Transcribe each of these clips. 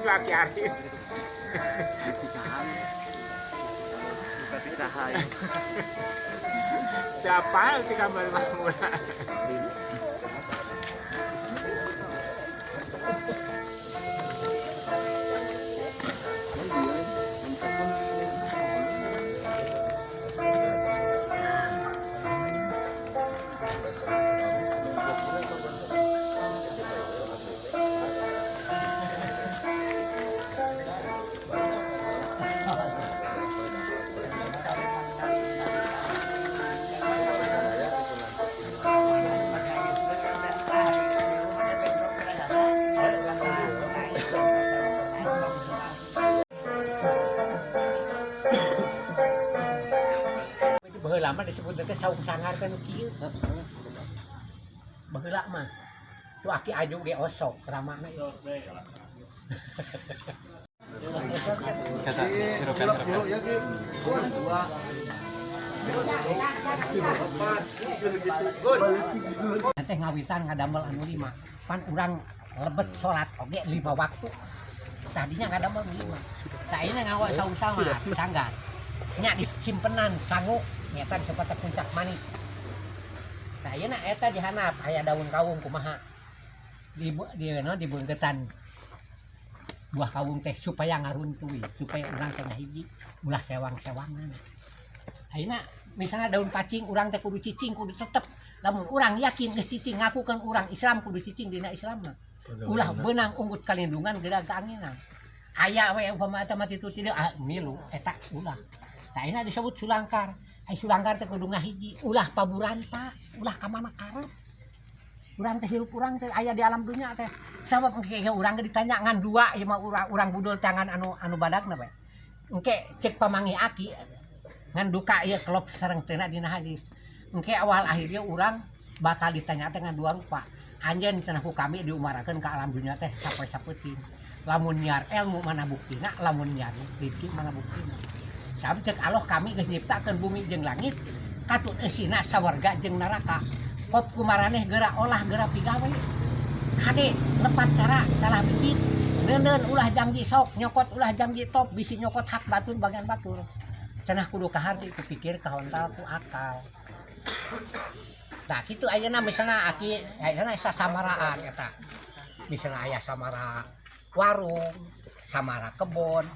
Itu Aki Arif. Bupati saha ieu? Siapa di kamar mula. Itu baheula mah disebut teh saung sangar teh nu kieu. Baheula mah. Tu Aki Aju ge osok ramana ieu. Kata hirupan hirupan. Teh ngawitan ngadamel anu lima. Pan urang lebet salat oge 5 waktu. Tadinya ngadamel 5. Tah ayeuna ngawa saung samar sanggar. Nya disimpenan sangu nyata disebut teh puncak manis. Tah ayeuna eta dihanap aya daun kawung kumaha. Di naon dibeungkeutan buah kawung teh supaya ngaruntui, supaya urang teh ngahiji ulah sewang-sewangan. Ayeuna misalnya daun pacing urang teh kudu cicing kudu tetep. Lamun urang yakin geus cicing ngakukeun urang Islam kudu cicing dina Islam mah. Ulah beunang unggut kalindungan geura kaanginan. Aya we upama eta mah titu tidak ah, milu eta ulah. Tah ayeuna disebut sulangkar. Ai sulangkar teh kudu ngahiji, ulah paburantak, ulah ka mana karep. Urang teh hirup urang teh aya di alam dunya teh. Sabab engke urang ge ditanya ngan dua ieu mah urang budul tangan anu badagna we. Engke cek pamangi aki ngan duka ieu klop sareng teuna dina hadis. Engke awal akhirnya urang bakal ditanya teh ngan dua rupa. Anjeun cenah ku kami diumarakeun ka alam dunya teh sapoe sapeuting. Lamun nyiar ilmu mana buktina, lamun nyiar rezeki mana buktina. Sabab cek Allah kami geus nyiptakeun bumi jeung langit, katut eusina sawarga jeung neraka. Kop kumaraneh geura olah geura pigawe. Kade lepat cara salah bibit. Neuneun ulah janji sok, nyokot ulah janji top, bisi nyokot hak batur bagian batur. Cenah kudu kaharti ku pikir kahontal ku akal. Nah kitu ayeuna misalna aki ayeuna sasamaraan eta. Misalna aya samara warung, samara kebon.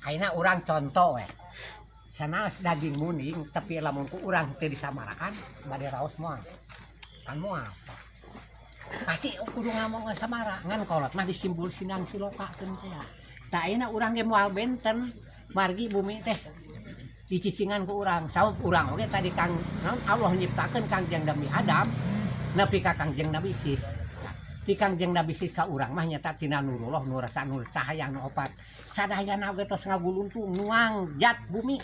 Ayeuna urang contoh we. Sanes daging muning tapi lamun ku urang teu disamarakan bade raos moal. Kan moal. Pasti kudu ngomong samara ngan kolot mah disimbul sinang siloka keun teh. Tah ayeuna urang ge moal benten margi bumi teh dicicingan ku urang. Sabab urang oge tadi Kang naon Allah nyiptakeun Kangjeng Nabi Adam nepi ka Kangjeng Nabi Sis. Ti Kangjeng Nabi Sis ka urang mah nyata tina nurullah nur rasa nur cahaya nu opat. Sadayana oge tos ngaguluntung nuang jat bumi.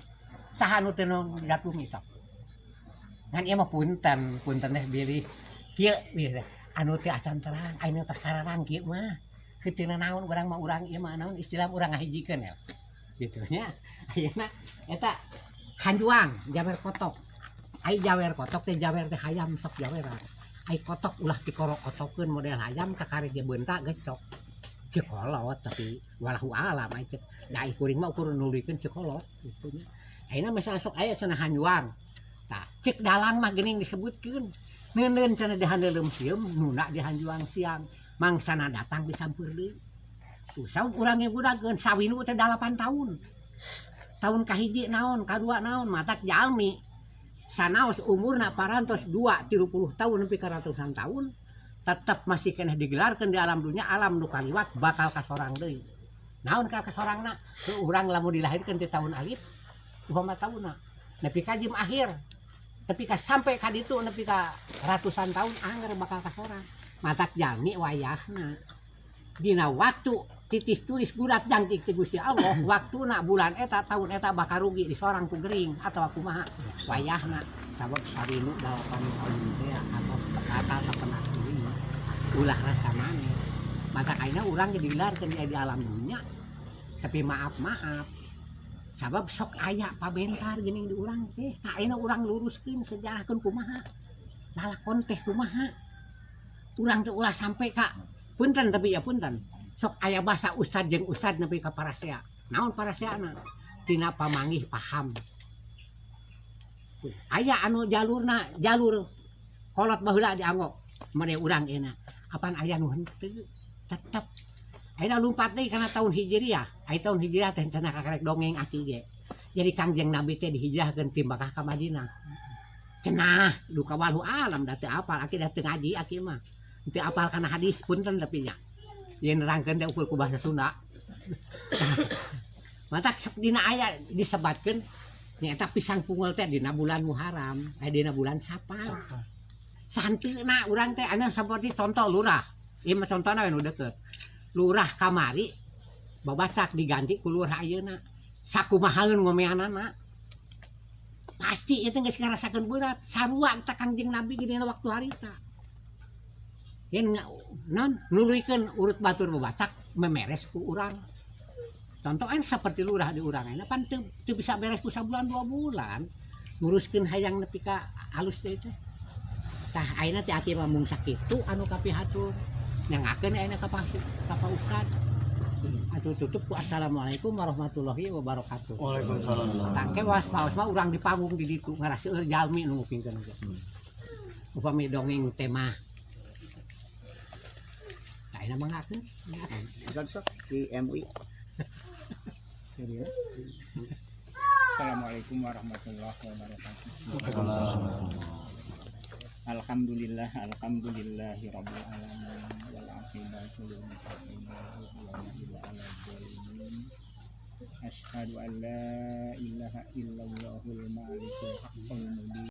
Saha nu teu nuang jat bumi sok. Ngan ieu mah punten, punten teh bilih kieu bilih teh. Anu teu acan terang, anu teh sararang kieu mah. Heuteuna naon urang mah urang ieu mah naon istilah urang ngahijikeun ya. Gitu nya. Ayeuna eta hanjuang jawer kotok. Ai jawer kotok teh jawer teh hayam sok jaweran. Ai kotok ulah dikorok-kotokeun model hayam kakare ge beunta geus sok. Ceuk kolot tapi walahu alam ai ceuk. Da ai kuring mah ukur nuluykeun ceuk kolot gitu nya. Ayeuna misalnya sok aya cenah hanjuang. Tah ceuk dalang mah geuning disebutkeun. Neuneun cenah dihandeuleum sieum nuna dihanjuang siang. Mangsana datang disampeur deui. Tuh saur urang ge budakeun sawinu teh 8 tahun. Tahun kahiji naon, kadua naon, matak jalmi. Sanaos umurna parantos 2-30 tahun nepi ka ratusan tahun tetep masih keneh digelarkeun di alam dunya, alam nu kaliwat bakal kasorang deui. Naon ka kasorangna? Ku urang lamun dilahirkeun di tahun alif upama taunna nepi ka jim akhir. Nepi ka sampai ka ditu nepi ka ratusan tahun anger bakal kasorang. Matak jalmi wayahna dina waktu titis tulis gurat jangkik ti Gusti Allah waktuna bulan eta tahun eta bakal rugi di sorang ku gering atau kumaha wayahna sabab sawinu 8 tahun teh atos kata tepenak deui ulah rasa maneh. Maka ayeuna urang ge digelarkeun di alam dunya tapi maaf maaf sabab sok aya pabentar geuning di urang teh. Tah ayeuna urang luruskeun sejarahkeun kumaha lalakon teh kumaha urang teh ulah sampai ka punten tapi ya punten Sok aya basa ustad jeung ustad nepi ka parasea. Naon paraseana? Tina pamanggih paham. Aya anu jalurna jalur kolot baheula dianggo made urang enak. Apan aya nu henteu tetep. Ayeuna lumpat deui kana tahun Hijriah. Aya tahun Hijriah teh cenah kakarek dongeng aki ge. Jadi Kangjeng Nabi teh dihijrahkeun ti Makkah ka Madinah. Cenah duka walhu alam da teu apal, aki da teu ngaji, aki mah. Teu apal kana hadis, punten, tapi nya. Yen nerangkeun teh ukur ku bahasa Sunda. Matak sok dina aya disebatkeun nyaeta pisang punggol teh dina bulan Muharram, aya dina bulan Sapar. Santeuna urang teh anu seperti contoh lurah. Ieu mah contohna we nu deukeut. Lurah kamari babacak diganti ku lurah ayeuna. Sakumahaeun ngomeanana. Pasti itu geus ngarasakeun berat. Sarua eta Kangjeng Nabi dina waktu harita. Yen non nuluykeun urut batur babacak memeres ku urang. Contoh kan seperti lurah di urang ayeuna pan teu bisa beres ku sabulan 2 bulan nguruskeun hayang nepi ka alus teh teh. Tah, ayeuna teh aki mah mung sakitu anu kapihatur. Nyangakeun ayeuna ka Pak Ustad. Atuh tutup ku assalamualaikum warahmatullahi wabarakatuh. Waalaikumsalam. Tangke was paos mah urang di panggung di ditu ngaraseueur jalmi nu ngupingkeun ge. Upami dongeng tema. Tah, ayeuna mah ngakeun. Ustaz sok di MUI. Jadi, ya. Assalamualaikum warahmatullahi wabarakatuh. Waalaikumsalam. Alhamdulillah, alhamdulillahi rabbil alamin wal aqibatu lil muttaqin wala udwana illa 'alal zalimin. Asyhadu an la ilaha illallahul malikul haqqul mubin.